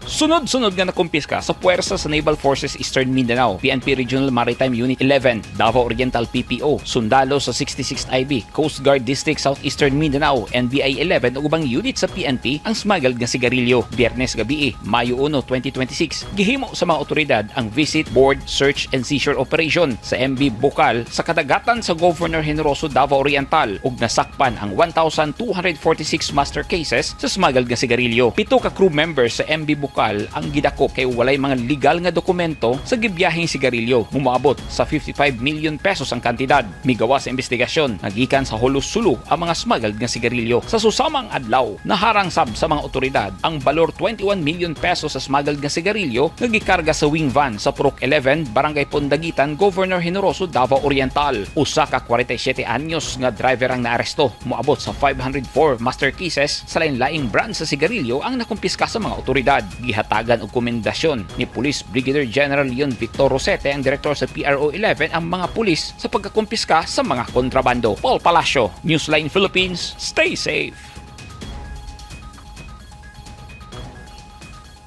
Sunod-sunod nga nakumpiska sa puwersa sa Naval Forces Eastern Mindanao, PNP Regional Maritime Unit 11, Davao Oriental PPO, Sundalo sa 66th IB, Coast Guard District Southeastern Mindanao, NBI 11 ug ubang unit sa PNP ang smuggled nga sigarilyo. Biyernes gabi, Mayo 1, 2026, gihimo sa mga otoridad ang visit, board, search and seizure operation sa MV Bukal sa kadagatan sa Governor Generoso, Davao Oriental ug nasakpan ang 1,246 master cases sa smuggled nga sigarilyo. 7 ka crew members sa MV Bukal ang gidakop kay walay mga legal nga dokumento sa gibiyaheng sigarilyo. Mumaabot sa ₱55 million ang kantidad. Migawa sa investigasyon, nagikan sa Jolo, Sulu ang mga smuggled nga sigarilyo. Sa susamang adlaw, naharang sab sa mga otoridad ang balor ₱21 million sa smuggled nga sigarilyo nga gikarga sa wing van sa Purok 11, Barangay Pondaguitan, Governor Generoso, Davao Oriental. Usa ka 47 anyos nga driver ang naaresto. Moabot sa 504 master cases sa lain-laing brand sa sigarilyo ang nakumpiska sa mga otoridad. Gihatagan og komendasyon ni Police Brigadier General Leon Victor Rosete, ang direktor sa PRO 11, ang mga pulis sa pagkakumpiska sa mga kontrabando. Paul Palacio, Newsline Philippines, stay safe.